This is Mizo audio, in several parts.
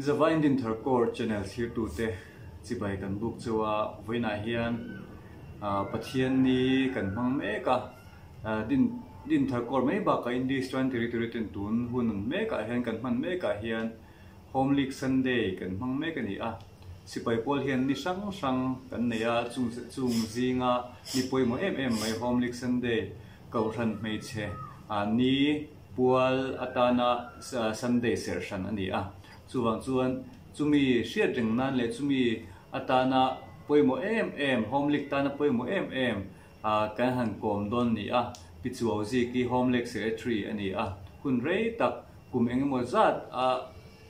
Inzava Indian Tharkawr channel thlirtute chibai kan buk chu a, vawiinah hian Pathianni kan hmang mek a, Din Din Tharkawr mai bakah Indies chuan territory ten tun hun mekah hian kan hman mekah hian Home League Sunday kan hmang mek a ni a, sipai pawl hian ni hrang hrang kan nei a, chung chung zinga ni pawimawh em em mai Home League Sunday Kohhran hmeichhe ni pual atana Sunday serh hran a ni a, chuvang chuan chumi hriat reng nan leh chumi atana pawimawh em em Home League tana pawimawh em em kan han kawm dawn ni a, Pi Chuauziki Home League Secretary a ni a, hun rei tak kum eng emaw zat a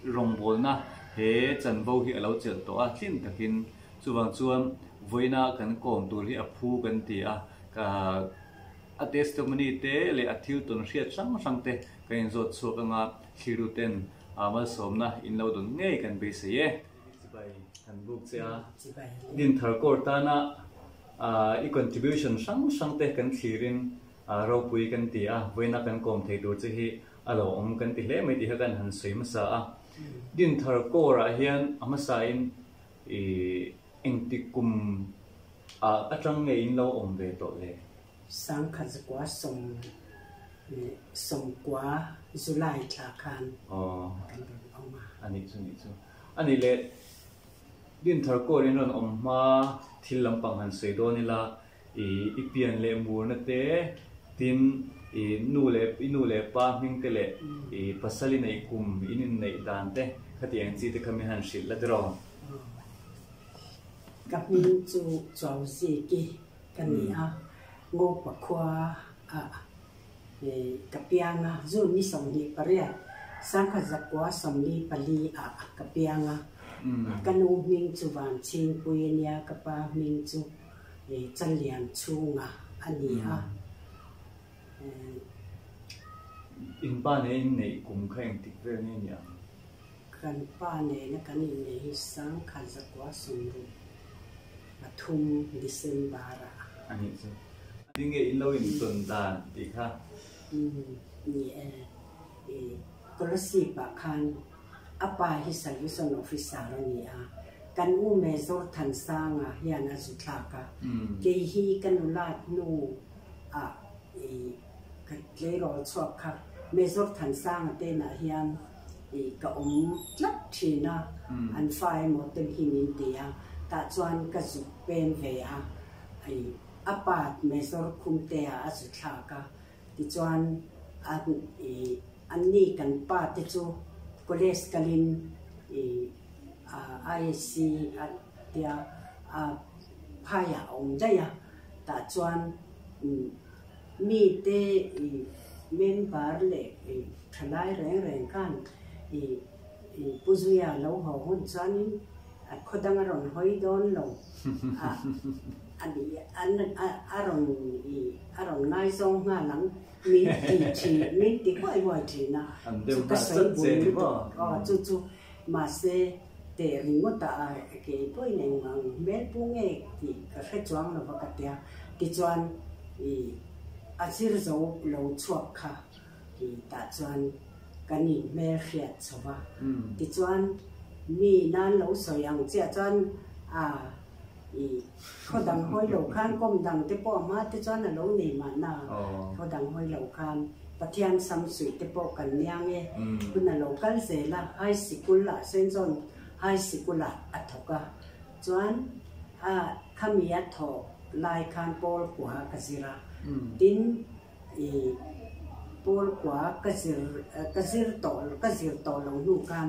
rawngbawlna he chanvo hi a lo chelh tawh a, tlin takin chuvang chuan vawiina kan kawm tur hi a phu kan ti a, ka a testimony te leh a thil tawn hriat hrang hrang te kan inzawt chhuak anga thliru ten malsawmna in lo dawn ngei kan beisei e. Chibai kan buk che a, Dinthar Court tana i contribution hrang hrang te kan thlirin ropui kan ti a, vawiina kan kawm thei tur che hi a lo awm kan ti hle mai tih kha kan han sawi hmasa a. Dinthar Court ah hian a hmasa in i engtik kum ah atang nge in lo awm ve tawh le? 1990 July thla khan kan rawn awm a. A nih chu nih chu. A nih leh Dinthar Court in rawn awm hma thil lampang han sawi dawn ila i i pian leh murna te tin i nu leh i nu leh pa hming te leh i pasal i neih kum in inneih dan te khatiang chi te kha min han hrilh la tiraw? Ka hming chu Chuauziki ka ni a, Ngopa khua ah ka piang a, June ni 28, 1994 ah ka piang a. Ka nu hming chu Vanchhingpui a nia, ka pa hming chu Challianchhunga a ni a. In pa nen inneih kum kha engtik vel nge ni ang? Kan pa nena kan inneih hi 1963 December-ah. A nih chu. Tinge in lo intawn dan tih kha? Umm ni e. I Kolasib-ah khan a pa hi Salvation Officer a ni a, kan u Major Thansanga hian a zu thlak a. Kei hi ka nulat hnu ah i ka tleirawl chhuak kha Major Thansanga te inah hian i ka awm tlat thin a, an fa emaw te hi min ti a, tah chuan ka zuk pem ve a, i a pa Major Khumtea a zu thlak a, tichuan a i anni kan pa te chu college kalin i ISC a tia a phaiah a awm daih a, tah chuan mite i member leh i thalai reng reng khan i i Pu Zuia lo haw hun chuanin a khaw dang a rawn hawi dawn lo a a ni an a rawn i a rawn ngaizawng nghal ang min ti thin min ti huai huai thin a chu ka sawi bul lutuk aw chu chu mahse teh ringawt a kei pawhin eng ang hmel pu nge tih ka hre chuang lo va ka tia tichuan i a zir zo lo chhuak kha i tah chuan kan in hmel hriat chho va tichuan mi nan lo sawi ang chiah chuan a i khaw dang hawi lo khan kawm dang te pawh a hma te chuan a lo nei mahna khaw dang hawi lo khan Pathian sam suih te pawh kan niang e hun a lo kal zel a high sikul ah Saint John high sikul ah a thawk a chuan a khami a thawh lai khan pawl kua ka zir a tin i pawl kua ka zir ka zir tawh ka zir tawh lo hnu khan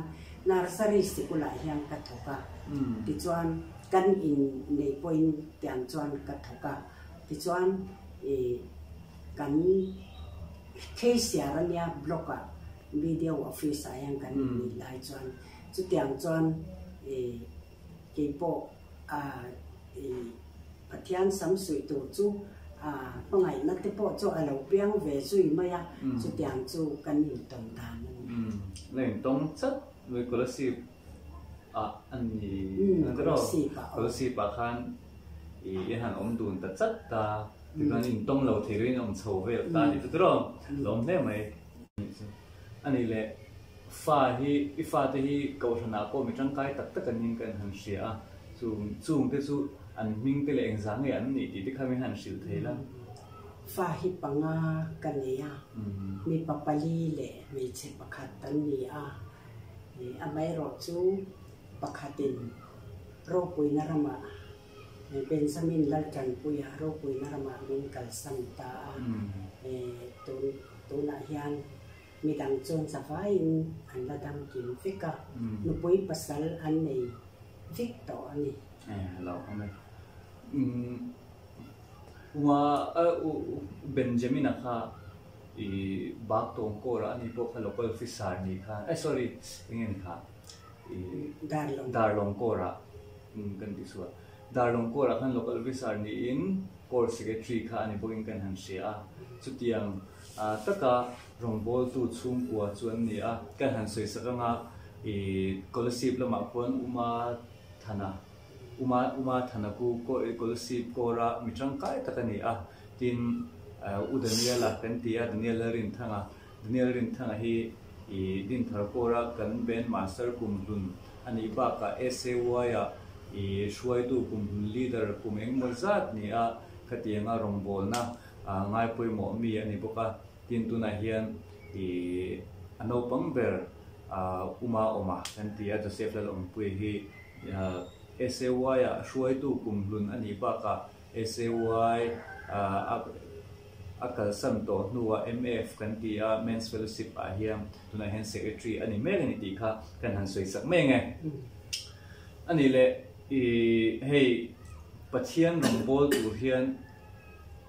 nursery sikul ah hian ka thawk a tichuan kan in neih pawhin tiang chuan ka thawk a tichuan i kan Kheisiar ania block ah BDO office ah hian kan innih lai chuan chutiang chuan i keipawh a i Pathian sam suih tur chu a hmangaihna te pawh chu a lo piang ve zui mai a, chutiang chu kan intawn dan a ni. Umm, la intawng chat mai Kolasib ah a ni ang tiraw? Kolasib ah khan i i han awm dun ta chat ta, tichuan intawng lo thei loin awm chho vel ta a ni chu tiraw? Lawm hle mai. A nih leh. Fa hi, i fate hi Kohhranah pawh mi tangkai tak tak an ning kan han hria a, chung chungte chu an hming te leh engzah nge an nih tih te kha min han hrilh thei la. Fa hi panga ka nei a, mipa pali leh hmeichhe pakhat an ni a, amaherawh chu pakhatin ropuina ramah Benjamin Laltanpuia ropuina ramah min kalsan ta a, tun tunah hian Midang chuan zavaiin an la dam kim vek a, nupui pasal an nei vek tawh a ni. Hello awm e. Uma Benjamin-a kha i bak tawng kawr a, ani pawh kha local officer ni khan, eh sorry eng nge ni kha i Darlawng. Darlawng kawrah kan tih sual. Darlawng kawrah khan local officer niin court secretary kha ani bawkin kan han hria a, chutiang taka rawngbawltu chhungkua chu an ni a, kan han sawi sak anga ih Kolasib lamah khuan Uma Thana, Uma Uma Thana ku Kolasib kawra mi tangkai tak a ni a, tin U Daniela kan ti a, Daniel Lalrinthanga, Daniel Rinthanga hi ih Dinthar kawra kan band master kumhlun a nih bakah SAY-ah ih hruaitu kumhlun leader kum engemaw zat ni a, khatianga rawngbawlna A ngai pawimawh mi a ni bawk a, tin tunah hian ih a naupang ber Uma awma kan ti a, Joseph Lalawmpuia hi SAY ah hruaitu kumhlun a nih bakah SAY a kalsan tawh hnuah MF kan ti a, Men's Fellowship ah hian tunah hian Secretary a ni mek a ni tih kha kan han sawi sak mai ang e. A nih leh ih hei Pathian rawngbâwl tur hian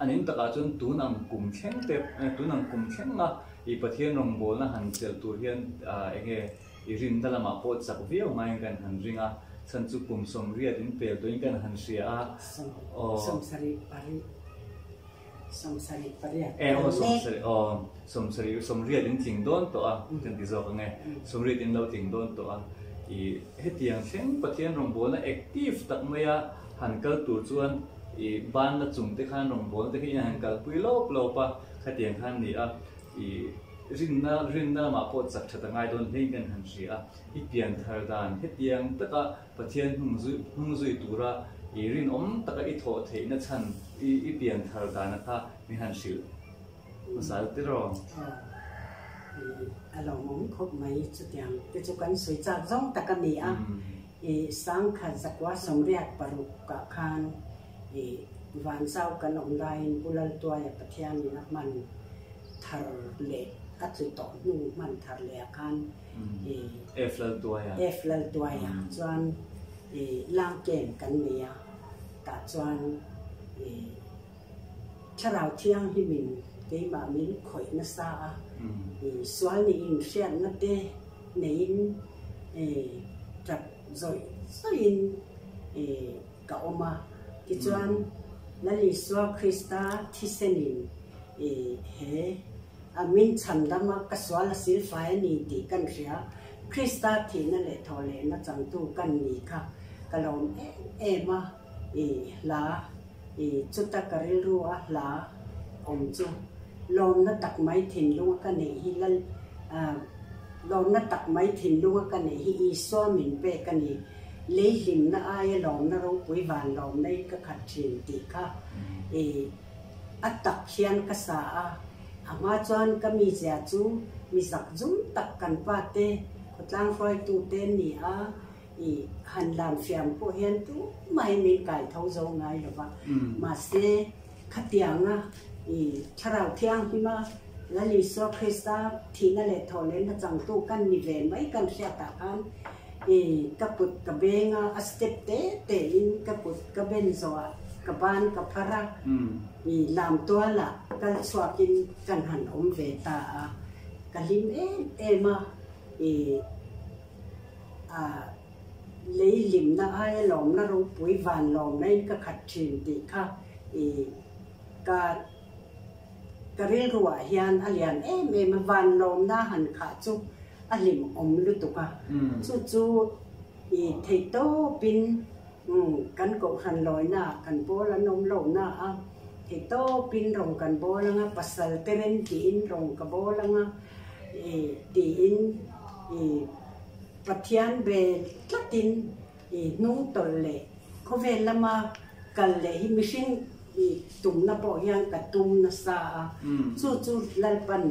An in takah chuan tun ang kum thleng te, tun ang kum thlenga i Pathian rawngbawlna han chelh tur hian eng nge i rinna lamah pawh chak viau ngaiin kan han ring a, chhan chu kum 80 in pel tuin kan han hria a. Aw. 78, 78. E aw 70 aw 70 80 in tling dawn tawh a kan ti zawk ang e, 80 in lo tling dawn tawh a, i hetiang thleng Pathian rawngbawlna active tak maia han kal tur chuan I banna chung te khan rawngbâwl te khi han kalpui lawp lawp a, khatiang khan ni a, i rinna rinna lamah pawh chak that a ngai dawn hlein kan han hria a, i pian thar dan hetiang taka Pathian hnung zui hnung zui tura i rinawm taka i thawh theihna chhan i i pian thar dana kha min han hrilh hmasa tiraw? Aw, i a lawmawm khawp mai chutiang te chu kan sawi chak zawng tak a ni a. I sangkhat zakua 86 ah khan i Vanzau kan awm laiin Pu Laltuaia Pathianin a hman thar leh a tlu tawh hnu hman thar leh ah khan i F Laltuaia. F Laltuaia chuan i langkem kan nei a, tah chuan i Thlarau Thianghlimin keimah min khawih nasa a, i sual niin hriatna te neiin tap zawih zawihin ka awm a. Tichuan, Lal Isua Krista thisenin he a min chhandama ka sual a silfai a ni tih kan hria. Krista thihna leh thawhlehna changtu kan ni kha ka lawm em em a, i hla chuta ka rilru a hla awm chu lawmna tak mai thinlunga ka neih hi Lal lawmna tak mai thinlunga ka neih hi Isua min pek a ni. Lei hlimna aia lawmna ropui van lawmna in ka khat thin tih kha i a tak hian ka sa a, a hma chuan ka mizia chu mi zak zum tak kan pa te khawtlang hruaitu te ni a, I han lam fiam pawh hian tumah min kai tho zo ngai lo va, mahse khatianga i Thlarau Thianghlima Lal Isua Krista thihna leh thawhlenna changtu kan ni ve mai kan hriatah khan i ka kut ka beng a, a step te te in ka kut ka ben zawhah ka ban ka phar a, i lam tualah kal chhuakin kan han awm ve ta a, ka hlim em em a, i. A lei hlimna aia lawmna ropui van lawmna in ka khat thin tih kha i ka ka rilruah hian a lian em em a, van lawmna han khah chu a hlim awm lutuk a, chu chu i theih tawpin kan kohhran lawina ah kan pawl an awm lohna a, theih tawpin rawng kan bawl anga pasal te rem tiin rawng ka bawl anga i tiin. I Pathian bel tlatin i hnung tawlh leh khawvel lama kal leh hi mihring i tumna pawh hian ka tum nasa a, chu chu Lalpan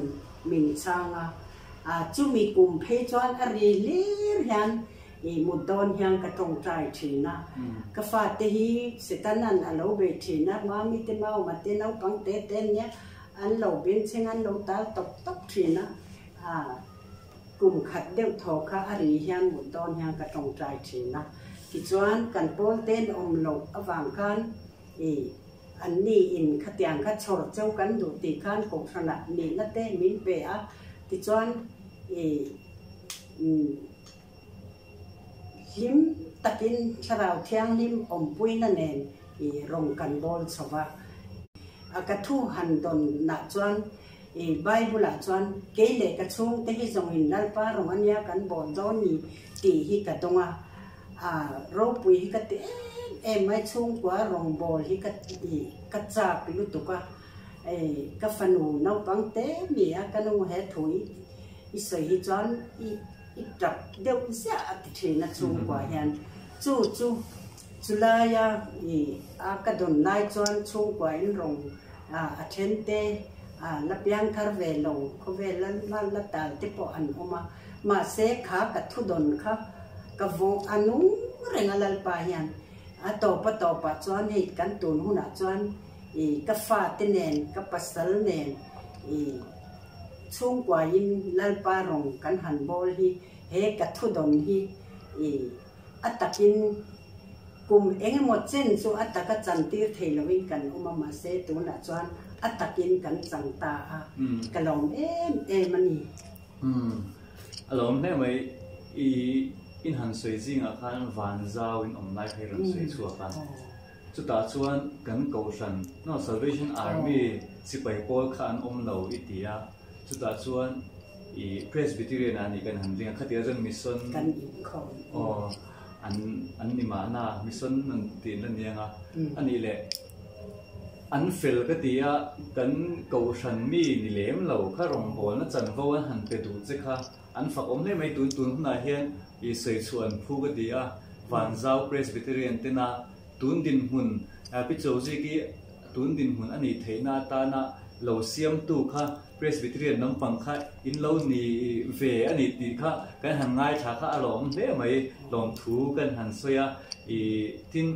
min chhang a, chumi kum phei chuan a ri hlir hian i mut dawn hian ka tawngtai thin a, ka fate hi Setanan a lo bei thin a, Mami te Mauma te naupang te te an nia, an lo bengchheng an lo tal tawp tawp thin a, Kum khat deuh thaw kha a ri hian mut dawn hian ka tawngtai thin a, tichuan kan pawl ten awm loh avang khan i an ni in khatiang kha chhawr cheu kan duh tih khan kohhranah nihna te min pe a, tichuan i hlim takin thlarau thianghlim awmpuina nen i rawng kan bawl chho va. A ka thu han dawn nah chuan i Bible ah chuan kei leh ka chhungte hi zawngin Lalpa rawng a nia kan bawl dawn ni tih hi ka dawng a, a ropui hi ka ti em em mai chhungkua rawng bawl hi ka i ka chak lutuk a, ka fanu naupang te mi a ka nu he thu i i sawi hi chuan i i tap deuh ziah a ti thin a chhungkua hian chu chu Chulaia i a ka dawn lai chuan chhungkua in rawng a then te la piang thar ve lo khawvel la la la tal te pawh an awm a, mahse kha ka thu dawn kha ka vawng a nung reng a Lalpa hian a tawp a tawp ah chuan hei kan tun hunah chuan i ka fa te nen ka pasal nen i chhungkua in Lalpa rawng kan han bawl hi he ka thu dawn hi i A takin kum eng emaw chen chu a taka chantir thei loin kan awm a, mahse tunah chuan a takin kan chang ta a, ka lawm em em a ni. Umm, a lawm hle mai. I in han sawi zingah khan van zau in awm lai kha i rawn sawi chhuak a, chutah chuan kan kohhran, no, Salvation Army sipai pawl kha an awm lo i ti a, Chutah chuan i Presbyterian ah nih kan han ring a, khatia chuan Mission Kan inkhawm. Aw, an an ni mahna, Mission an tih la niang a, a nih leh an fel ka ti a, kan kohhran mi ni lem lo kha rawngbawlna chanvo an han pe duh che kha an fak awm hle mai, tun tun hunah hian i sawi chhuah an phu ka ti a, Vanzau Presbyterian tena tun dinhmun Pi Choziki Tun dinhmun a nih theihna atana lo siamtu kha Presbyterian lampang kha in lo ni ve a ni tih kha kan han ngaithla kha a lawm hle mai, lawmthu kan han sawi a, i tin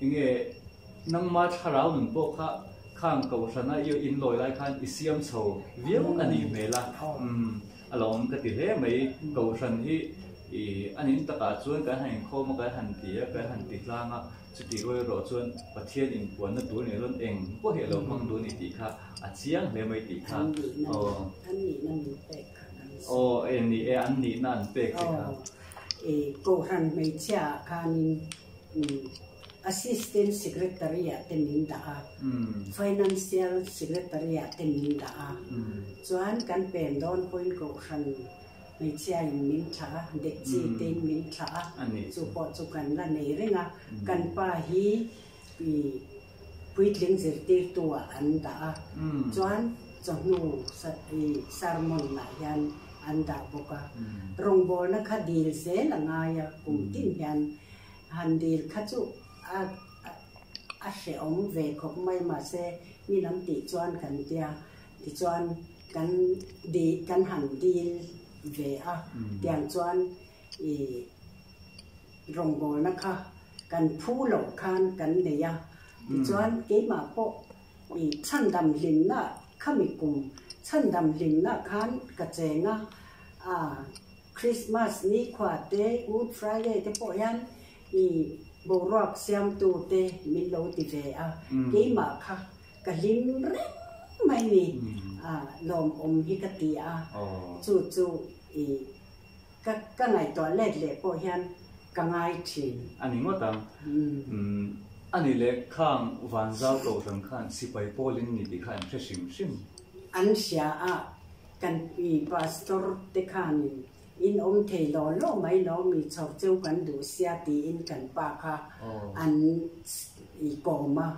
enge nangma thlarau nun pawh kha khang kohhrana i in lawi lai khan i siam chho viau a nih hmel a, a lawm ka ti hle mai, kohhran hi i a nin takah chuan kan han inkhawm a, kan han ti a, kan han ti tlang a. Chutih rual erawh chuan Pathian inpuanna tur nih rawn eng pawh hi a lo hmang duh a ni tih kha a chiang hle mai tih kha. An nihna an nihna min pek kha kan sawi. Aw e ni e, an nihna an pek che kha. Aw e Kohhran hmeichhia ah khanin Assistant Secretary ah te min dah a, Financial Secretary ah te min dah a, chuan kan pen dawn pawhin Kohhran Hmeichhia in min thlah a, dekchi te in min thlah a, chu pawh chu kan la nei reng a, kan pa hi puitling zirtirtu ah an dah a, chuan chawhnu sermon ah hian an dah bawk a, rawngbawlna kha dil zel a ngai a, kum tin hian han dil kha chu a a hrehawm ve khawp mai mahse mi lam tih chuan kan tia tichuan Kan di kan han dil ve a, tiang chuan i rawngbawlna kha kan phu loh khan kan nei a, tichuan keimah pawh i chhandam hlimna khami kum chhandam hlimna khan ka cheng a, a Christmas nikhua te Good Friday te pawh hian i boruak siamtu te min lo ti ve a, keimah kha Ka hlim reng mai ni, lawmawm hi ka ti a, chu chu i ka ka ngaihtuah let leh pawh hian ka ngai thin. A ni ngawt ang. A ni leh khang Vanzau Kohhran khan sipai pawlin ni tih kha an hre hrim hrim. An hria a, kan i pastor te khanin In awm thei law law mai lo mi chho cheu kan duh sia tiin kan pa kha an i kawm a.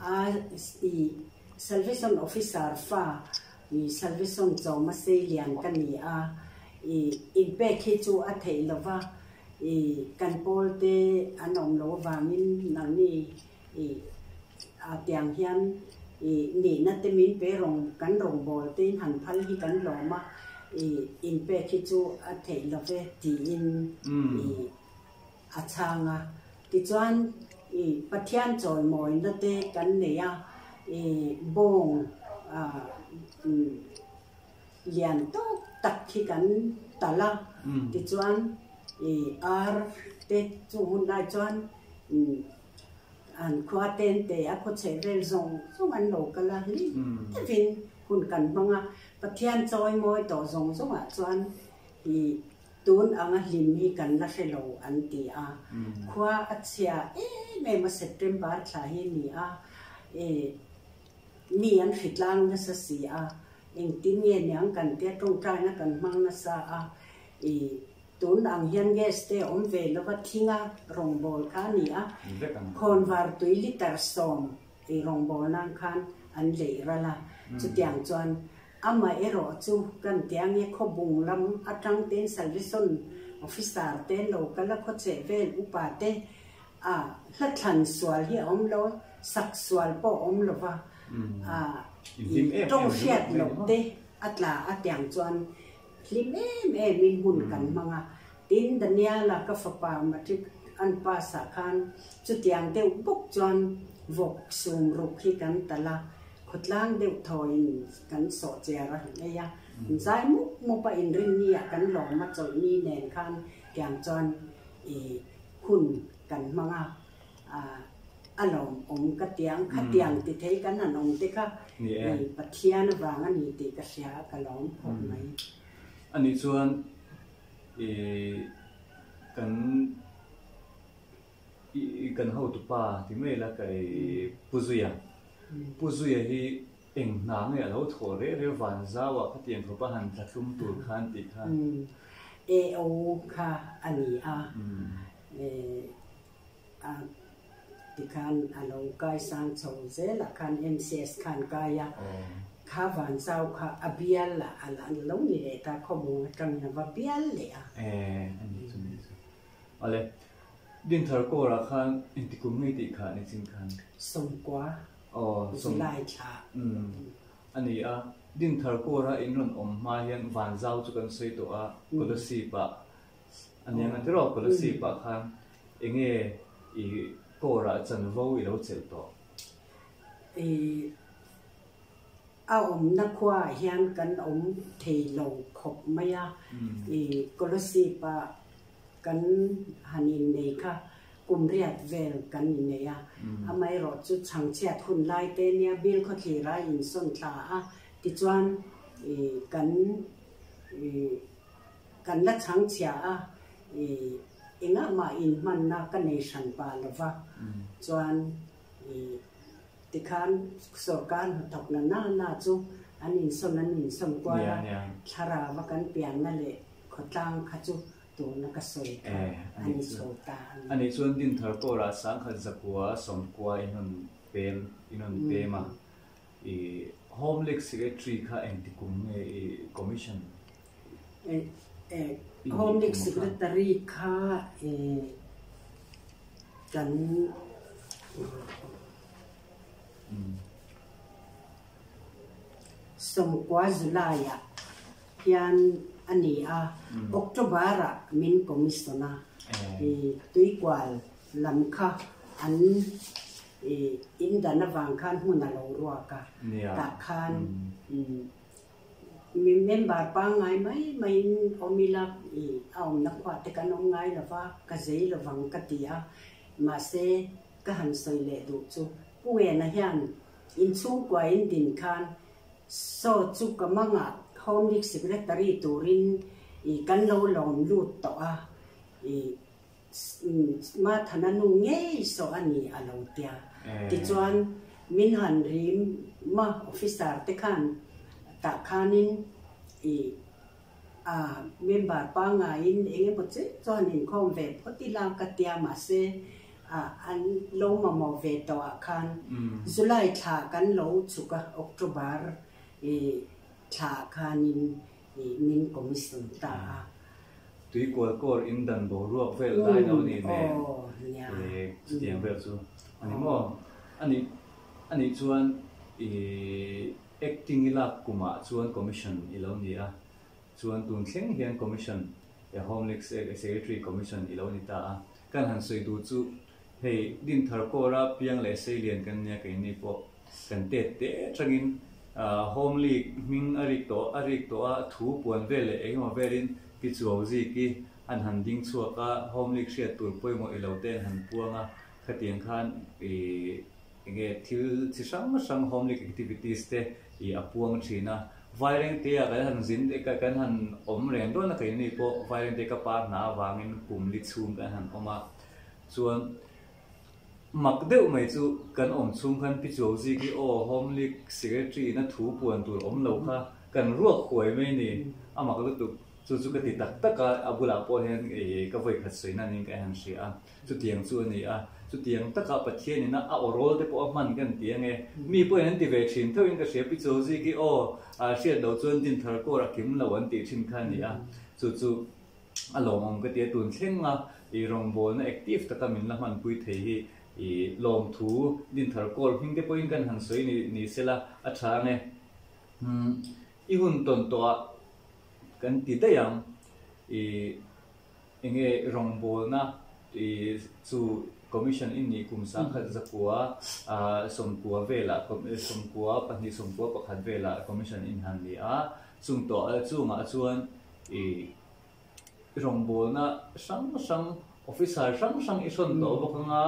A i Salvation Officer fa i Salvation chawma seilian ka ni a. I inpek hi chu a theih lova, i kan pawl te an awm loh avangin nangni i a tiang hian i nihna te min pe rawng kan rawngbâwl te in han phal hi kan lawm a, i inpek hi chu a theih love tiin i a chhang a. Tichuan i Pathian chawimawina te kan nei a, i bawng a lian tawk tak hi kan talh a, tichuan i ar te chung hun lai chuan an khua ten te a khaw chheh vel zawng zawng an lo kal a, hlim deuhin hun kan hmang a, Pathian chawi mawi tawh zawng zawngah chuan i tun anga hlim hi kan la hre lo an ti a, khua a chhia em em a September thla hi a ni a, i Mi an hritlang nasa si a, engtin nge niang kan tia tawngtaina kan hmang nasa a, i tun ang hian gas te a awm ve lova thinga rawngbâwl kha a ni a, khawnvar tui litre 10 i rawngbâwl nan khan an leih ral a, chutiang chuan amaherawh chu kan tia nge khawbung lam atang ten Salvation Officer te an lo kal a, khawchheh vel upa te A hla thlan sual hi a awm lo, sak sual pawh a awm lo va, a tawng hriat loh te a tla a tiang chuan hlim em em in hun kan hmang a. Tin, Daniela ka fapa matric an pass ah khan chutiang deuh bawk chuan vawk sum ruk hi kan talh a, khawtlang deuh thawiin kan sawh chiar a ei a, zai mup mup a inrinni ah kan lawm a chawlhni nen khan tiang chuan i hun kan hmang a, a lawmawm ka tiang, khatiang ti thei kan han awm te kha i Pathian avang a ni tih ka hria a, ka lawm khawp mai. Anih chuan i kan i kan hotupa ti mai la ka i Pu Zuia, Pu Zuia hi eng hna nge a lo thawh reh reh van zau ah khatiang khawpa han tla tlum tur khan tih kha. AO kha a ni a, a tikhan a lo kai sang chho zel ah khan MCS khan kai a, kha van zau kha a bial ah a lo ni leh ta, khawmung atangin a va bial leh a. E a ni chu ni chu. Awle, Dinthar Kawrah khan engtikum ngei tih kha nichin khan? 90. Aw, July thla. Umm, a ni a. Dinthar Kawra in rawn awm hma hian Vanzau chu kan sawi tawh a, Kolasib ah a nia nga tiraw, Kolasib ah khan enge i Kawrah chanvo i lo chelh tawh? I a awmna khuaah hian kan awm thei lo khawp mai a, i Kolasib ah Kan han innei kha kum riat vel kan innei a, amaherawh chu chhangchhiat hun lai te nia Bill khawthlira insawn thla a, tichuan kan kan la chhangchhia a, engah mah inhmanna ka nei hran pah lo va, chuan tikhan sorkar hnathawk na na na chu an insawn an insawn kual a, thlarau a kan pianna leh khawtlang kha chu Tuna ka sawi kha a ni chho ta a ni. A nih chuan Dinthar Kawrah 1990 in rawn pem in rawn pem a, i Home League Secretary kha engti kum nge i commission i Home League Secretary kha kan 90 July-ah hian a ni a, October-ah min commission a, i tuikual lam kha an i indan avang khan hmun a lo ruak a, tah khan mi member pangngai mai maiin awm ila i a awmna khuah te kan awm ngai lo va, ka zei lovang ka ti a, mahse ka han sawi leh duh chu Pu Ngena hian inchhungkua in din khan Saw chu ka mangah Home League Secretary turin i kan lo lawm lut tawh a, i Mathana nu ngei saw a ni a lo tia. Tichuan min han rim ma officer te khan tah khanin i a member pangaiin eng emaw che chuan inkhawm ve phawt ila ka tia mahse an lo mamawh ve tawh ah khan July thla kan lo chhuk a, October thla khanin min commission ta a. Tuikual kawr in dan boruak vel lai lo ni nen chutiang vel chu a ni maw? Anih anih chuan i acting i lak kumah chuan commission i lo ni a, chuan tun thleng hian commission Home League Secretary commission i lo ni ta a. Kan han sawi duh chu hei Dinthar kawra piang leh seilian kan nia keini pawh kan tet te atangin Home League hming a rik tawh a rik tawh a, thu puan vel leh engemaw velin Pi Chuau Ziki an han ding chhuak a, Home League hriat tur pawimawh i lo te an han puang a, khatiang khan ih enge thil chi hrang hrang Home League activities te ih a puang thin a. Vairengte ah kan han zin kan han awm reng dawn a keini pawh Vairengte ka pa hna avangin kum li chhung kan han awm a, chuan Mak deuh mai chu kan awm chhung khan Pi Chuauzi khi aw Home League Secretary ina thu puan tur awm lo kha kan ruak huai mai ni. A mak lutuk. Chu chu ka ti tak tak a, a bulah pawh hian ka vawi khat sawi nan in ka han hria a. Chutiang chu a ni a. Chutiang taka Pathian ina a aw rawl te pawh a hman kan ti ange. Mi pawhin an ti ve thin theuhin ka hria Pi Chuauzi khi aw hriat loh chuan Dinthar kawr a kim lo an tih thin kha a ni a. Chu chu. A lawmawm ka ti a, tun thlenga i rawngbawlna active taka min la hmanpui thei hi i lawmthu Dinthar kawl hming te pawhin kan han sawi ni ni sela a tha ang e. I hun tawn tawhah kan ti daih ang i enge rawngbawlna i chu commission i nih kum sangkhat zakua sawmkua velah sawmkua pahnih sawmkua pakhat velah commission in han ni a, chung tawh chungah chuan I rawngbawlna hrang hrang, officer hrang hrang i hrawn tawh bawk ang a,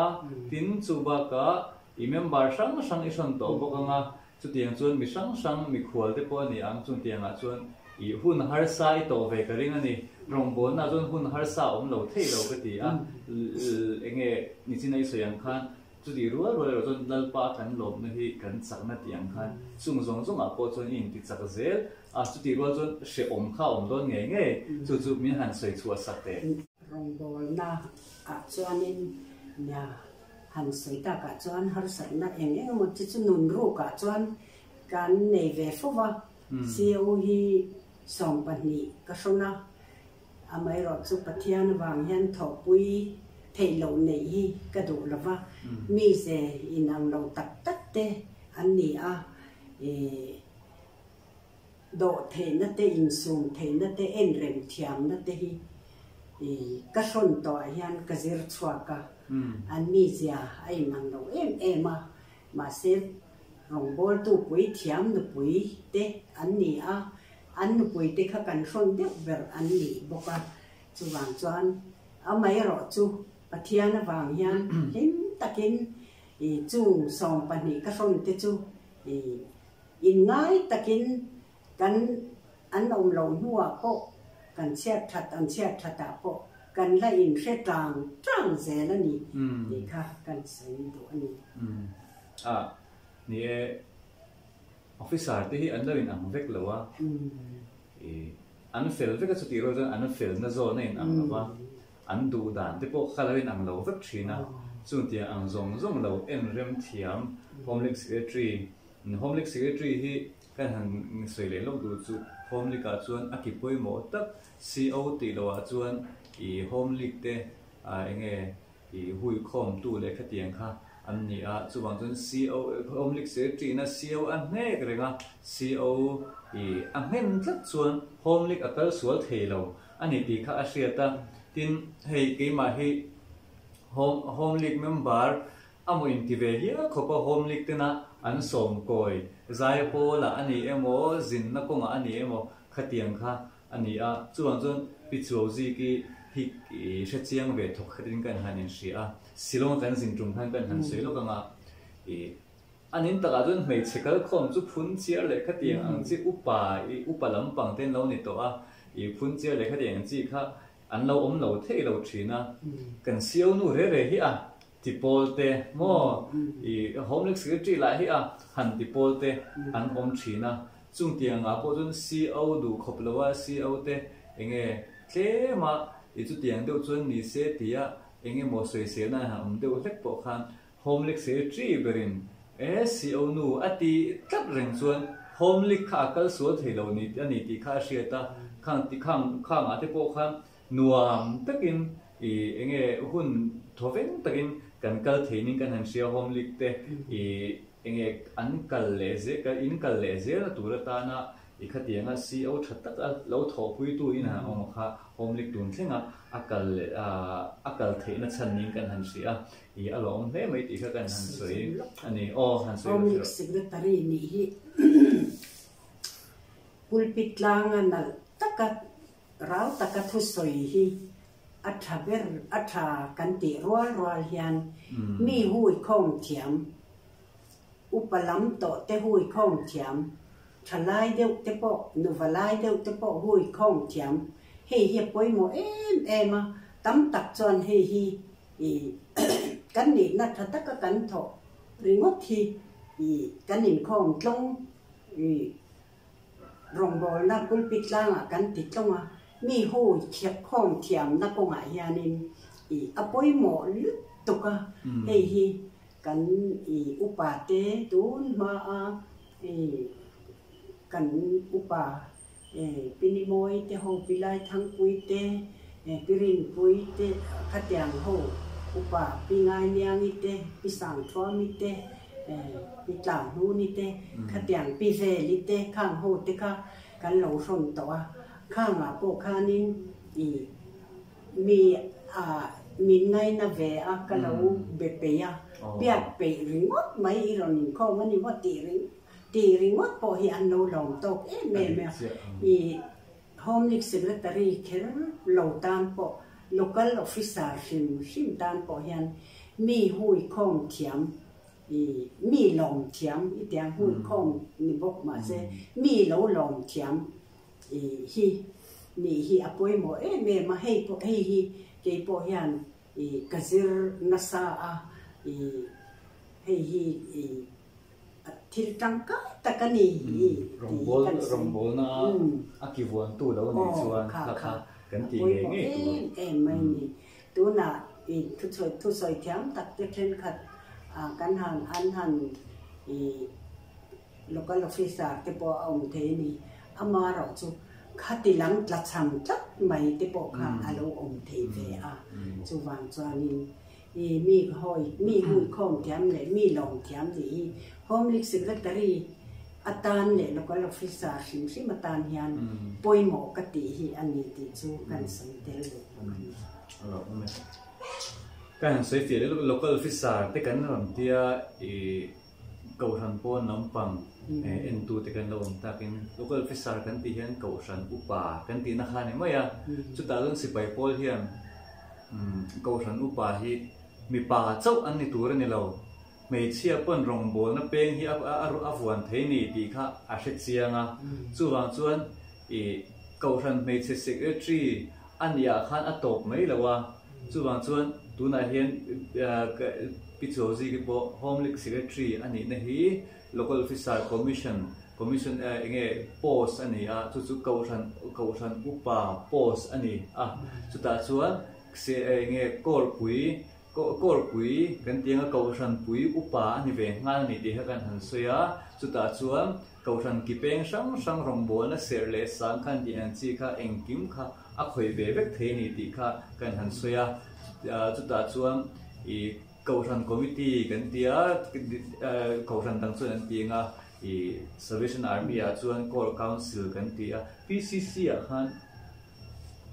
tin chu bakah i member hrang hrang i hrawn tawh bawk ang a, chutiang chuan mi hrang hrang mikhual te pawh a ni ang, chungtiangah chuan i hun harsa i tawh ve ka ring a ni. Rawngbawlnaah chuan hun harsa a awm lo thei lo ka ti a, enge nichina i sawi ang khan Chutih rual rual erawh chuan Lalpa kan lawmna hi kan chakna tih ang khan chung zawng zawngah pawh chuan i inti chak zel a, chutih rual chuan hrehawm kha a awm dawn ngei ngei, chu chu min han sawi chhuah sak teh. Rawngbawlna ah chuanin nia han sawi takah chuan harsatna eng eng emaw chi chu nun rukah chuan kan nei ve fo va, CO hi 12 ka hrawn a, Amaherawh chu Pathian avang hian thawhpui theih loh neih hi ka duh lo va, mize inang lo tak tak te an ni a, ih dawh theihna te, insum theihna te, enrem thiamna te hi ih ka hrawn tawhah hian ka zir chhuak a, an mizia a inang lo em em a, mahse rawngbawltu puithiam nupui te an ni a, An nupuite kha kan hrawn deuh ber an nih bawk a, chuvang chuan amaherawh chu Pathian avang hian hlim takin chung 12 ka hrawn te chu inngai takin kan an awm loh hnuah pawh kan chhiat that an chhiat thatah pawh kan la inhre tlang tlang zel a ni tih kha kan sawi duh a ni. A, ni e. Officer te hi an lo in ang vek lo a, i an fel vek a chutih rual chuan an felna zawn a in ang lo va, an duh dan te pawh kha lo in ang lo vek thin a, chungtiang ang zawng zawng lo en rem thiam Home League Secretary, Home League Secretary hi kan han sawi leh lawk duh chu Home League ah chuan a ki pawimawh tak CO tih loh ah chuan i Home League te enge I hui khawmtu leh khatiang kha an ni a, chuvang chuan CO Home League Secretary ina CO a hnek reng a, CO i a nghen tlat chuan Home League a kal sual thei lo a ni tih kha a hriat a. Tin, hei keimah hi Home Home League member a maw inti ve hial khawp a, Home League tena an sawm kawi Zaipawlah a ni emaw, zinna kawngah a ni emaw khatiang kha A ni a, chuvang chuan Pi Chuauzik-i hi i hre chiang ve thawk khatin kan han inhria a, Shillong-a kan zin tum khan kan han sawi lawk ang a, i a nin takah chuan hmeichhe kalkhawm chu phun chiar leh khatiang ang chi upa i upa lampang te an lo ni tawh a, i phun chiar leh khatiang ang chi kha an lo awm lo thei lo thin a, kan siau nu re re hi a ti pawl te maw i Home League Secretary lah hi a han ti pawl te an awm thin a, Chung tiangah pawh chuan CO duh khawp lo a, CO te enge tlem a, i chutiang deuh chuan ni se tia enge maw sawiselna an han awm deuh hlek pawh khan Home League Secretary berin e CO nu a ti tlat reng chuan Home League kha a kal sual thei lo ni a ni tih kha a hriat a, khang ti khang khang ah te pawh khan nuam takin ih enge hun thawveng takin kan kal thei ning kan han hria Home League te ih enge an kal leh zel in kal leh zel na tur atana I khatianga CO tha taka lo thawhpuitu in han awm kha Home League tun thlenga a kal leh a kal theihna chhan niin kan han hria a, i a lawm hle mai tih kha kan han sawi a ni. Aw han sawi Home League Secretary nih hi pulpit tlanga nalh taka rau taka thusawi hi a tha ber a tha kan tih rual rual hian mi hui khawm thiam Upa lam tawh te hui khawm thiam, tha lai deuh te pawh, nuva lai deuh te pawh hui khawm thiam, hei hi a pawimawh em em a, tam tak chuan hei hi ih kan nihna tha taka kan thawh ringawt hi ih kan inkhawm tlawng ih rawngbawlna pulpit tlangah kan ti tlawng a, mi hui khawm thiamna kawngah hianin ih a pawimawh lutuk a, hei hi Kan i upa te tun hma a i kan upa Pi Nimawi te ho, Pi Laithangpui te, Pi Rinpui te khatiang ho upa Pi Ngainiangi te, Pi Sangthuami te, Pi Tlanghnuni te khatiang Pi Veli te khang ho te kha kan lo hrawn tawh a, khangah pawh khanin i Mi a min ngaina ve a, ka lo be peih a, biak peih ringawt mai i rawn inkhawm a ni maw tih ring tih ringawt pawh hi an lo lawm tawk em em a. I Home League Secretary kher lo tan pawh Local Officer hrim hrim tan pawh hian mi hui khawm thiam i mi lawm thiam i tiang hui khawm ni bawk mahse mi lo lawm thiam I hi nih hi a pawimawh em em a, hei pawh hei hi kei pawh hian i ka zir nasa a, i hei hi i thil tangkai tak a ni i tih hi kan sawi. Rawngbawlna a ki vuantu lo nih chuan kha kha kan tih ngei ngei tur. A pawimawh em em mai a ni. Tunah i thusawi thusawi thiam tak te thenkhat kan han an han i Local officer te pawh a awm thei a ni. Amaherawh chu khati lam tlachham tlat mai te pawh kha a lo awm thei ve a. Chuvang chuanin i mi hawi mi huikhawm thiam leh mi lawm thiam nih hi Home League Secretary atan leh Local officer hrim hrim atan hian pawimawh ka tih hi a ni tih chu kan sawi tel duh bawk a ni. A lo awm e. Ka han sawi fiah leh Local officer te kan rawn tia i Kohhran pawn lampang entute kan lo awm takin Local Officer kan tih hian Kohhran Upa kan tihna kha a ni mai a, chutah chuan sipai pawl hian Kohhran Upa hi mipa chauh an ni tur a ni lo, hmeichhia pawn rawngbawlna peng hi a vuan thei ni tih kha a hre chiang a, chuvang chuan ih Kohhran hmeichhe Secretary a nih ah khan a tawp mai lo a, Chuvang chuan tunah hian Pi Chuauziki pawh Home League Secretary a nihna hi Local Officer Commission, Commission enge post a ni a, chu chu Kohhran, Kohhran Upa post a ni a. Chutah chuan enge Kawrpui, Kawrpui kan tih anga Kohhranpui Upa a ni ve nghal a ni tih kha kan han sawi a. Chutah chuan Kohhran ki peng hrang hrang rawngbawlna serh leh sang khan tih ang chi kha engkim kha a khawih ve vek thei a ni tih kha kan han sawi a, chutah chuan ih Kohhran Committee kan ti a, Kohhran dang chuan an ti ang a, ih Salvation Army ah chuan Corps Council kan ti a, PCC ah khan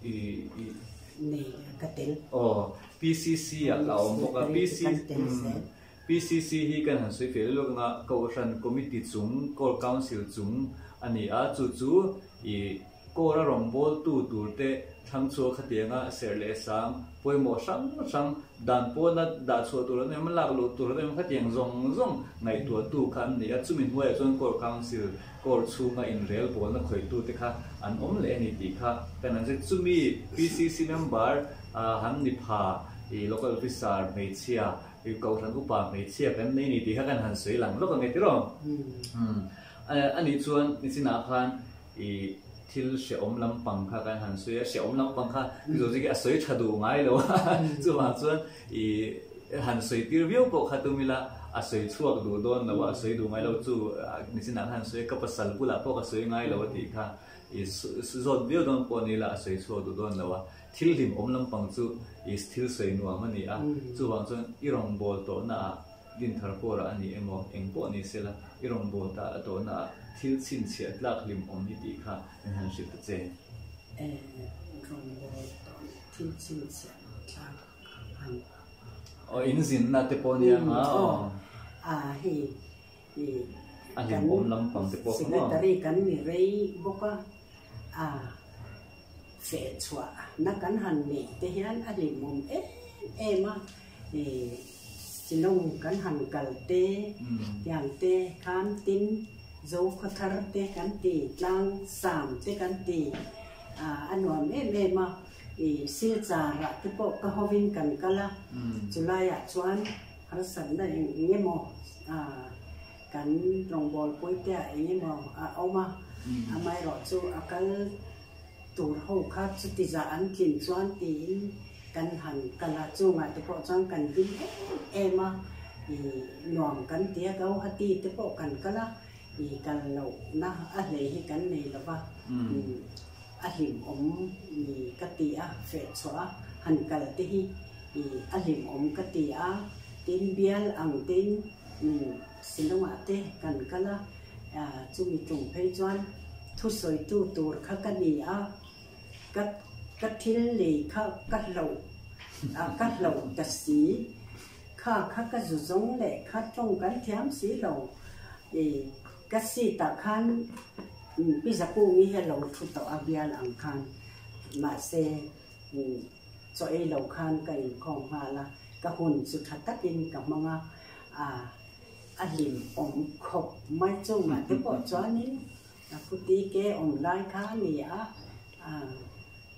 ih ih Nei ka tel. Aw, PCC ah a awm bawk a, PC PCC hi kan han sawi feh lawk anga Kohhran Committee chung, Corps Council chung a ni a, chu chu ih Corps a rawngbawltu turte thlang chhuak khatianga serh leh sang pawimawh hrang hrang dan pawna dah chhuah tur an awm a, lak luh tur an awm khatiang zawng zawng ngaihtuahtu kha an ni a, chumi hnuaiah chuan Corps Council, Corps chhunga inrelbawlna khawihtute kha an awm leh a ni tih kha kan han hre. Chumi PCC member han ni pha ih Local Officer hmeichhia I Kohhran upa hmeichhia kan nei ni tih kha kan han sawi lang lawk ang e tiraw? A nih chuan nichinah khan i thil hrehawm lampang kha kan han sawi a, hrehawm lampang kha Mizo zing hi a sawi tha duh ngai lo a, chuvang chuan i han sawi tir viau pawh kha tum ila a sawi chhuak duh dawn lo a, a sawi duh ngai lo chu nichinah khan sawi a, ka pasal bulah pawh ka sawi ngai lo a tih kha i zawt viau dawn pawh ni la a sawi chhuak duh dawn lo a, thil hlimawm lampang chu i thil sawi nuam a ni a, chuvang chuan i rawngbâwl tawhnaah Dinthar kawrah a ni emaw eng pawh ni sela i rawngbâwl ta a tawhnaah thil chhinchhiah tlak hlimawm i tih kha min han hrilh ta che. Rawngbâwl tawhna thil chhinchhiah tlak han. Aw in zinna te pawh nia nga aw. A hei i A hlimawm lampang te pawh kha maw. Secretary kan ni rei bawk a, a feh chhuah na kan han neih te hian a hlimawm em em a, i Shillong kan han kal te tiang te khan tin Zokhawthar te kan ti, Tlang Sam te kan ti a nuam em em a. I Silchar ah te pawh ka hovin kan kal a, chulaiah chuan harsatna eng eng emaw kan rawngbawlpui te ah eng emaw a awm a, amaherawh chu a kal tur ho kha chuti zah an tlin chuan tiin kan han kal a, chungah te pawh chuan kan hlim em em a, i nuam kan ti a, Gauhati te pawh kan kal a, i kal lohna a hlei hi kan nei lo va. A hlimawm ni ka ti a, feh chhuah a han kal te hi a hlimawm ka ti a, tin bial ang tein Shillong-ah te kan kal a, chumi tum phei chuan thusawitu tur kha ka ni a, ka ka thil lei kha ka hloh a ka hloh ta si, kha kha ka zu zawng leh kha tawng kan thiam si lo Ka seat ah khan Pi Zakungi hi a lo thu tawh a bial ang khan mahse chaw ei lo khan ka inkhawm nghal a, ka hun chu tha takin ka hmang a, a hlim awm khawp mai chungah te pawh chuanin a puti ke awm lai kha a ni a,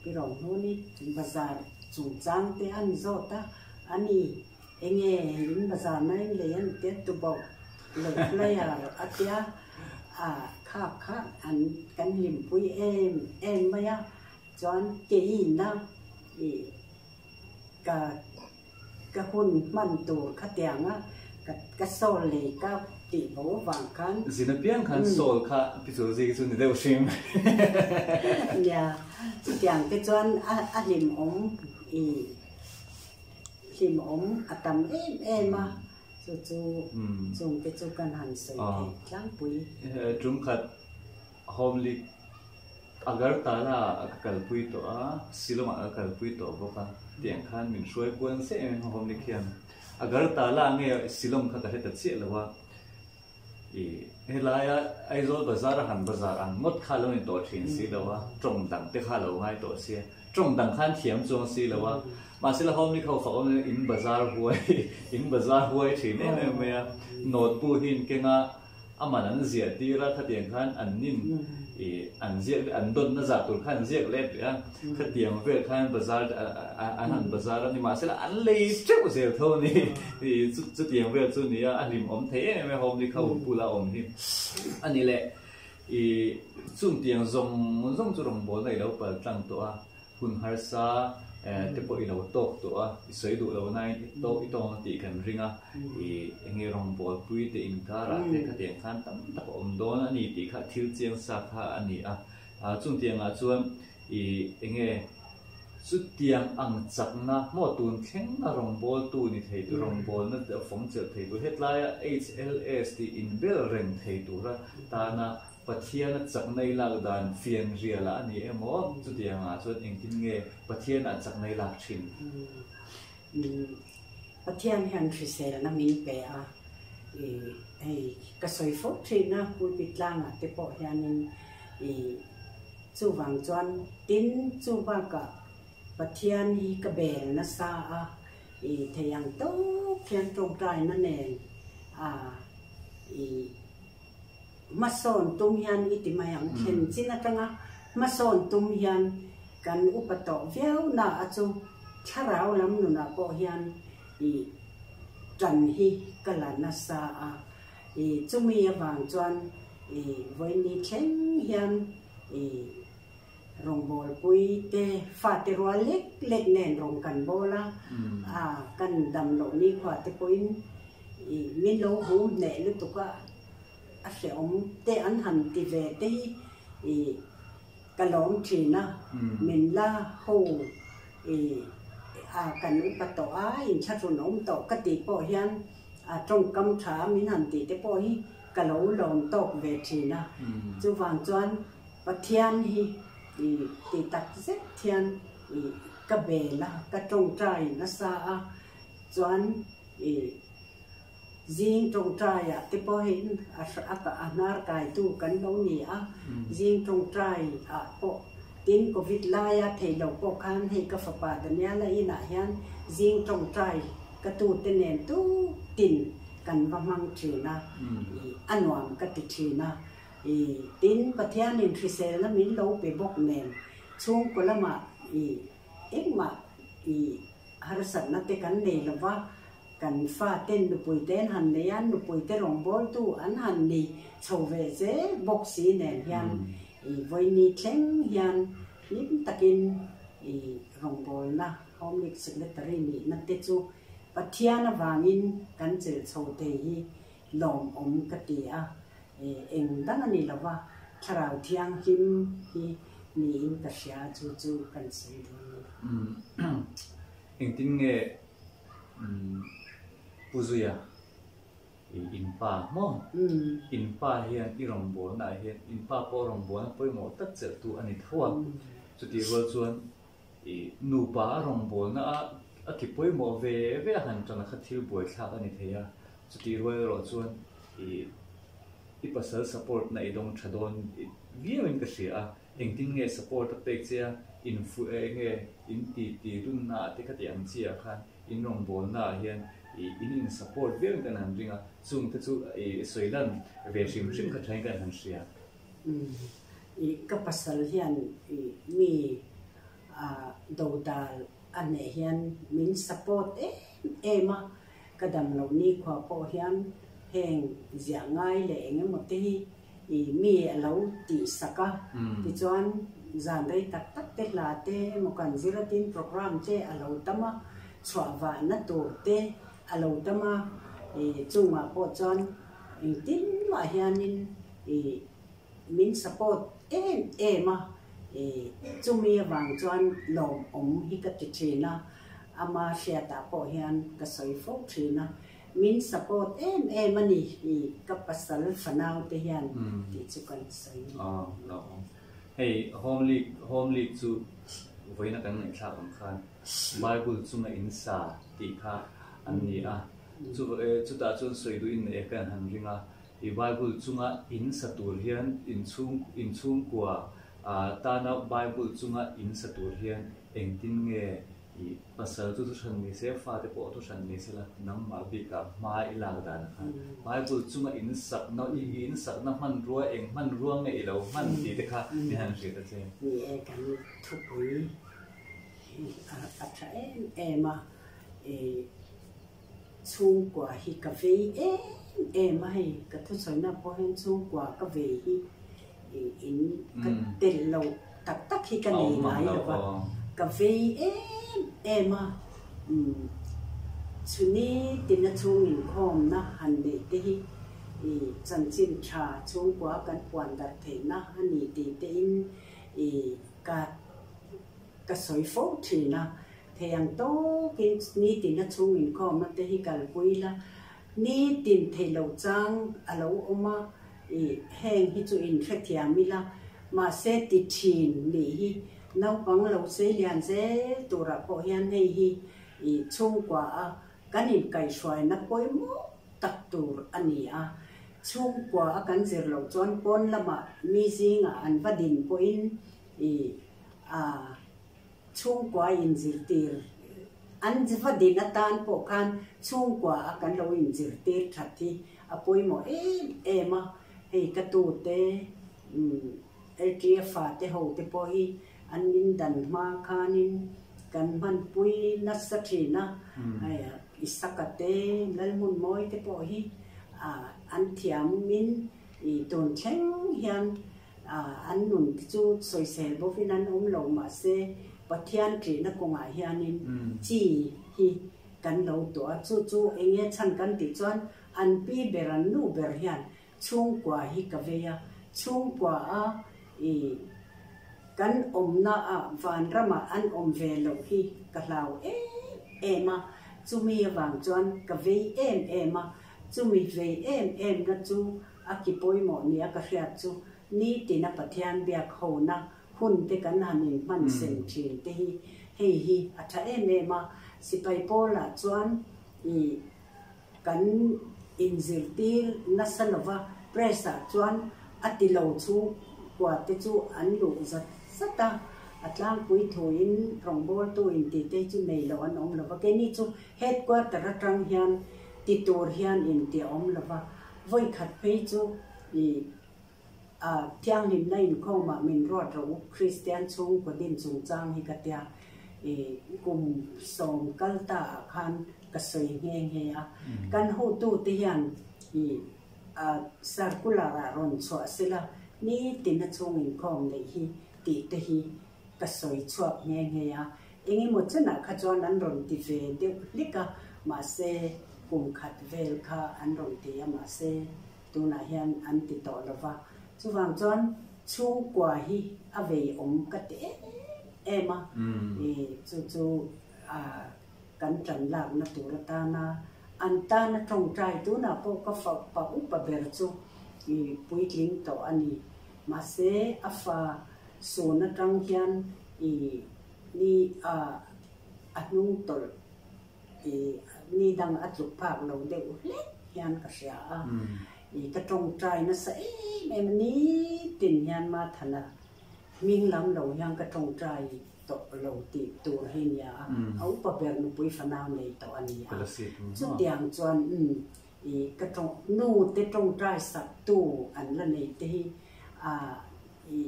Pi Rohnuni bazar chungchang te an zawt a, a ni. Enge in bazar na in lei an tia tubauh leh player a tia a khak kha an kan hlimpui em em mai a, chuan keina ih ka ka hun hman tur khatiang a ka ka sawl lei ka tih bo vang khan. Zin apiang khan sawl kha pi chu zik chu ni deuh hrim. Nia chutiang te chuan a a hlimawm ih. Hlimawm a tam em em a, chu chu chungte chu kan han sawi thei tlangpui. Tumkhat Home League Agartala ah ka kalpui tawh a, Shillong ah ka kalpui tawh bawk a, tiang khan min hruai kual nasa em em a Home League hian. Agartala nge Shillong kha ka hre ta chiah lo a, i helaia Aizawl bazar a han bazar ang ngawt kha lo ni tawh thin si lo a, tawng dang te kha lo ngai tawh sia, tawng dang khan thiam chuang si lo a, mahse la home ni kho fak awm in bazar huai in bazar huai thin em em mai a, note bu hi in keng a, a man an ziah tir a, khatiang khan an nin i an ziak leh an dawnna zah tur khan an ziak let leh a, khatiang vel khan bazar an han bazar a ni, mahse la an lei teuh zel tho a ni, i chutiang vel chu nia a hlimawm thei em em a home ni kha bula awm hi a ni leh i chungtiang zawng zawng chu rawngbawlna i lo pal tlang tawh a. Hun harsa te pawh i lo tawk tawh a, i sawi duh lo nain i tawk i tawng a tih kan ring a, i enge rawngbawlpui te inkarah te khatiang khan tam tak a awm dawn a ni tih kha thil chiang sa kha a ni a. Chungtiangah chuan i enge chutiang ang chakna maw tun thleng a rawngbawltu ni thei tur, rawngbawlna fawng chelh thei tur, hetlaia HLS tih inbel reng thei tura tana Pathiana chakna i lak dan fian rialah a ni emaw? Chutiangah chuan engtin nge Pathiana chakna i lak thin? Pathian hian hriselna min pe a, i hei ka sawi fo thin a, pulpit tlangah te pawh hianin i chuvang chuan tin chu bakah Pathian hi ka bel nasa a, i thei ang tawk hian tawngtaina nen a i Hmasawn tum hian i ti mai ang, thlen chin atanga hmasawn tum hian kan upa tawh viau na a chu thlarau lam nunah pawh hian i tan hi ka la nasa a, i chumi avang chuan i vawiini thleng hian i rawngbawlpui te fate rual lek lek nen rawng kan bawl a, a kan dam loh nikhua te pawhin. I min lo hum hneh lutuk a, a hrehawm te an han ti ve te hi i ka lawm thin a, min la ho i a kan upa tawh a, inthlahrun awm tawh ka tih pawh hian a tawngkam tha min han tih te pawh hi ka lo lawm tawk ve thin a. Chuvang chuan Pathian hi i ti tak zet hian i ka bel a, ka tawngtai nasa a, chuan i zing tawngtai ah te pawhin a a hnar kaitu kan lo ni a, zing tawngtai ah pawh tin covid laia thei lo pawh khan hei ka fapa Daniela inah hian zing tawngtai ka tute nen tutin kan va hmang thin a, i a nuam ka ti thin a, i tin Pathianin hriselna min lo pe bawk nen chhungkaw lamah i engmah i Harsatna te kan nei lo va, kan faten nupui te an han nei a, nupui te rawngbawltu an han ni chho ve zel bawk si nen hian i vawiini thleng hian hlim takin i rawngbawlna Home League Secretary nihna te chu Pathian avangin kan chelh chho thei hi lawmawm ka ti a, eng dang a ni lo va, Thlarau Thianghlim hi niin ka hria chu chu kan sawi dawn a ni. Engtin nge Pu Zuia i in pa maw? In pa hian i rawngbawlnaah hian in pa pawh rawngbawlna pawimawh tak chelhtu a ni tho a, chutih rual chuan I nupa a rawngbawlna a a ki pawimawh ve ve a han tan a kha thil buaithlak a ni thei a, chutih rual erawh chuan i i pasal support na i dawng tha dawn viau in ka hria a, engtin nge support a pek che a, in fu eng nge in ti ti runna ah te ka tih ang chi ah khan in rawngbawlna ah hian i in in support viau in kan han ring a, chung te chu i sawi lan ve hrim hrim kha tha in kan han hria. I ka pasal hian i mi dodal a hneh hian min support em em a, ka dam loh nikhua pawh hian heng ziah ngai leh eng emaw te hi i mi a lo tih sak a, tichuan zan rei tak tak te hla te emaw kan zir atin program te a lo tam a, chhuah vahna tur te a lo tam a, i chungah pawh chuan engtin mah hianin I min support em em a, i chumi avang chuan lawmawm hi ka ti thin a, ama hriatah pawh hian ka sawi fo thin a, min support em em a ni i ka pasal fanau te hian tih chu kan sawi. Aw lawmawm. Hei home league home league chu vawiina kan ngaihthlak ang khan Bible chunga in sa tih kha an ni a, chu chutah chuan sawi duhin nei a kan han ring a, I Bible chunga in sa tur hian in chhung in chhungkua tana Bible chunga in sa tur hian engtin nge i pasal chu thu hran ni se, fate pawh thu hran ni sela nangmah bikah hma i lak dan kha Bible chunga in sakna i in sakna hmanrua eng hmanrua nge i lo hman tih te kha min han hrilh ta che. Ni e, kan thupui hi a tha em em a, i Chhungkua hi ka vei em em a hei, ka thusawina pawh hian chhungkua ka vei hi in ka telh lo tak tak hi ka nei ngai lo va, ka vei em em a, chhuni tina chhung inkhawmna han neih te hi chanchin tha chhungkua kan puan darh theihna a ni tih te in ka ka sawi fo thin a. Thei ang tawkin nitin a chhung inkhawmna te hi kalpui la, nitin theih loh chang a lo awm a, ih heng hi chu inhrethiam ila, mahse ti thin nih hi naupang lo sei lian zel turah pawh hian hei hi ih chhungkua a kan inkaihhruaina pawimawh tak tur a ni a, chhungkua a kan zir loh chuan pawn lamah mi zingah an va din pawhin ih a Chhungkua inzirtir an va din atan pawh khan chhungkua a kan lo inzirtir that hi a pawimawh em em a, hei ka tute LTF a te ho te pawh hi an min dan hma khanin kan hmanpui nasa thin a, hei Isaka te Lalhmunmawi te pawh hi an thiamin tun thleng hian An nun te chu sawisel bawkin an awm lo mahse Pathian ṭihna kawngah hianin chi hi kan lo tuah a, chu chu eng nge chhan kan tih chuan an pi ber an nu ber hian chhungkua hi ka vei a, chhungkua a ih kan awmna ah vanramah an awm ve loh hi ka hlau em em a, chumi avang chuan ka vei em em a, chumi vei em em na chu a ki pawimawh nia ka hriat chu nitina Pathian biak hona hun te kan han inhman sem thin te hi hei hi a tha em em a, sipai pawlah chuan ih kan inzirtir nasa lova press ah chuan a ti lo chhungkua te chu an luh zat zat a, a tlangpui thuin rawngbawltu intih te hi chu nei lo an awm lova, keini chu headquarter atang hian ti tur hian inti a awm lova, vawikhat phei chu ih A thianghlimna inkhawmah min ruat rawh u, Kristian chhungkaw din chungchang hi ka tia i kum sawm kal ta ah khan ka sawi nghe nghe a. Kan hotute hian i a circular ah rawn chhuah sela nitina chhung inkhawm neih hi tih te hi ka sawi chhuak nghe nghe a. Engemaw chenah kha chuan an rawn ti ve deuh hlek a, mahse kum khat vel kha an rawn ti a, mahse Tunah hian an ti tawh lo va, chuvang chuan chhungkua hi a vei awm ka ti em em a, i chu chu kan tan lakna tur atana an tana tawngtai tunah pawh ka fa pa upa ber chu i puitling tawh a ni. Mahse a fa sun atang hian i ni a a hnung tawlh. I ni dang a tluk phak lo deuh hlek hian ka hria a, i ka tawngtai nasa em em a, nitin hian Mathana hming lam lo hian ka tawngtai tawh lo tih tur hi nia a, a upa ber nupui fanau nei tawh a ni a, chutiang chuan i ka tawng nu te tawngtai sak tu an la nei te hi a I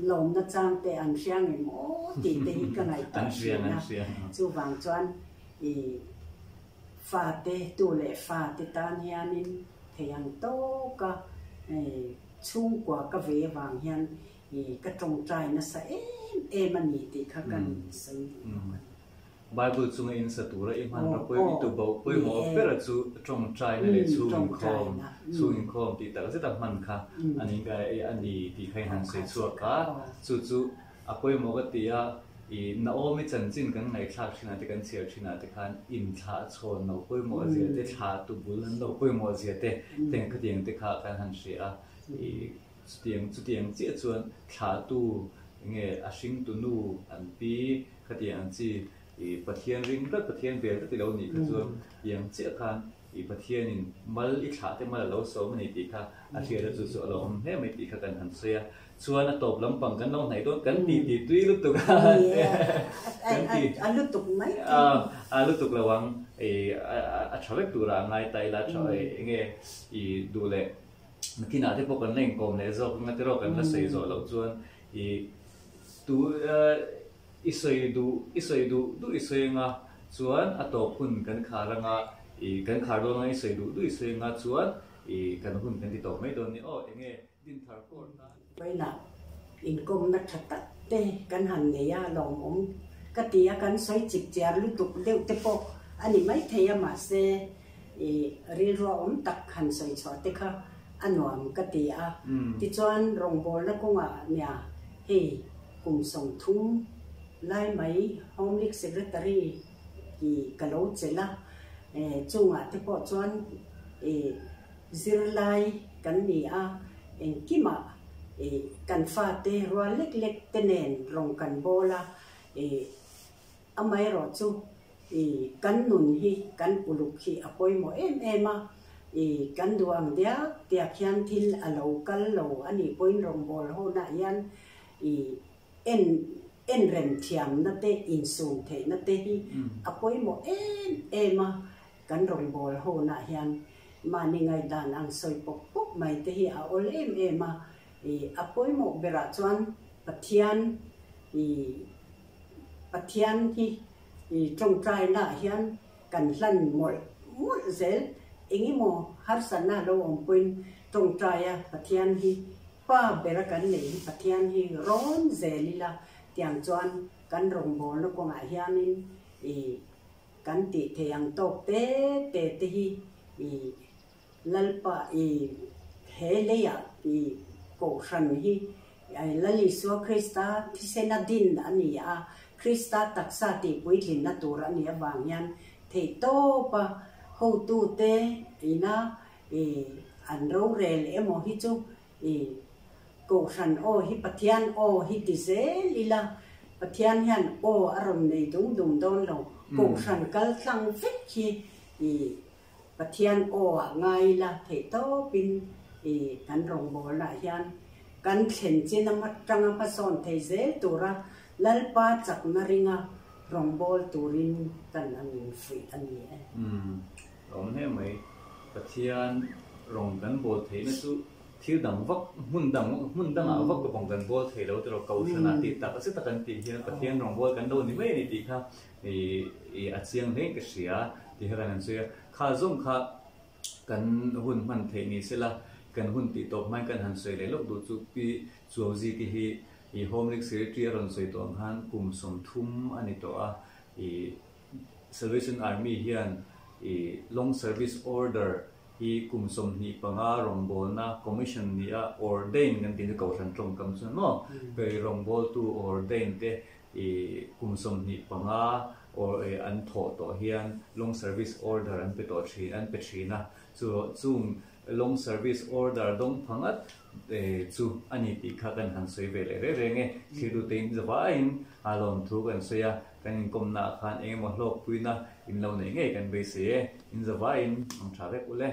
lawmna chang te an hria nge maw tih te hi ka ngaihtuah thin a, chuvang chuan i fate tu leh fate tan hianin thei ang tawka chhungkua ka ve avang hian i ka tawngtai nasa em em a ni tih kha kan sawi duh bawk a ni. Bible chunga in sa tura i hman ra pawimawh i tu bo pawimawh bera chu tawngtaina leh chhung inkhawm chhung inkhawm tih tak zeta hman kha a ni a ni tih kha in han sawi chhuak a, chu chu a pawimawh ka ti a, i Naomi chanchin kan ngaihthlak thinah te kan chhiar thinah te khan inthlah chhawn lo pawimawh zia te thlah tu bul an lo pawimawh zia te teng khatiang te kha kan han hria a, i chutiang chutiang chiah chuan thlahtu nge a hringtu nu an pi Khatiang ang chi i Pathian ring tlat, Pathian vel tlat i lo nih kha chuan tiang chiah khan i Pathianin mal i thlah te mal a lo sawm a ni tih kha a hriat a, chu chu a lo awm hle mai tih kha kan han sawi a. Chuan a tawp lampang kan lo hnaih dawn kan ti ti tui lutuk a kan ti A lutuk mai a a lutuk lo ang i a tha vek turah a ngai ta ila tha enge i duh leh nakinah te pawh kan la inkawm leh zawk anga tiraw kan la sawi zawh loh chuan i tu I sawi duh, i sawi duh duh i sawi anga chuan a tawp hun kan khar anga, i kan khar dawn anga i sawi duh duh i sawi anga chuan i kan hun kan ti tawp mai dawn ni aw, enge Dinthar court a. Vawiinah inkawmna tha tak te kan han nei a, lawmawm ka ti a, kan sawi chip chiar lutuk deuh te pawh a ni maithei a, mahse i rilru awm tak han sawi chhuah te kha a nuam ka ti a, tichuan rawngbawlna kawngah nia hei Kum 30 lai mai Home League Secretary tih ka lo chelh a, chungah te pawh chuan zirlai kan ni a, engkimah kan fate rual lek lek te nen rawng kan bawl a, amaherawh chu kan nun hi kan uluk hi a pawimawh em em a, kan duh ang diak diak hian thil a lo kal lo a nih pawhin rawngbawl hunah hian I en en rem thiamna te insum theihna te hi a pawimawh em em a, kan rawngbâwl hunah hian mahni ngaihdan ang sawi pawp pawp mai te hi a awl em em a, i a pawimawh berah chuan Pathian i Pathian hi i tawngtainaah hian kan hlan mawlh mawlh zel, engemaw harsatna a lo awm pawhin tawngtaia Pathian hi Pa bera kan neih hi Pathian hi rawn zel ila tiang chuan kan rawngbawlna kawngah hianin i Kan tih theih ang tawk te te te hi i Lalpa i he leiah i Kohhran hi Lal Isua Krista thisena din a ni a, Krista taksa tih puitlinna tur a nih avang hian theihtawpa hotute ina i an rorel emaw hi chu i Kohhran aw hi Pathian aw hi ti zel ila, Pathian hian aw a rawn nei dung dung dawn lo. Kohhran kal tlang vek hi i Pathian aw ah ngai ila theihtawpin i kan rawngbawlnaah hian kan thlen chin a tanga hmasawn thei zel tura Lalpa chakna ringa rawngbâwl turin kan han infuih a ni e. Umm, awm hle mai. Pathian rawng kan bawl theihna chu thil dang vak, hmun dang, hmun dangah vak rawng kan bawl thei lo tiraw, Kohhranah tih tak zet a kan tih hian Pathian rawng bawl kan lo ni mai a ni tih kha ih a chiang hlein ka hria tih kha kan han sawi a. Kha zawng kha kan hun hman theih ni sela, kan hun tih tawp hmain kan han sawi leh lawk duh chu Pi Chuauzi te hi ih Home League Secretary a rawn sawi tawh ang khan kum 30 a ni tawh a, ih Salvation Army hian ih Long Service Order hi kum 25 rawngbawlna Commission ni a ordain kan tih chu Kohhran tawngkam chuan maw kei rawngbawltu ordain te ih kum 25 or an thawh tawh hian Long Service Order an pe tawh thin an pe thin a, chu chung Long Service Order dawng pha ngat chu a ni tih kha kan han sawi ve leh reng reng e. Thiltute in zavaiin a lawmthu kan sawi a, kan inkawmna ah khan eng emaw hlawkpuina in lo neih ngei kan beisei e. In zavaiin ang tha vek ule.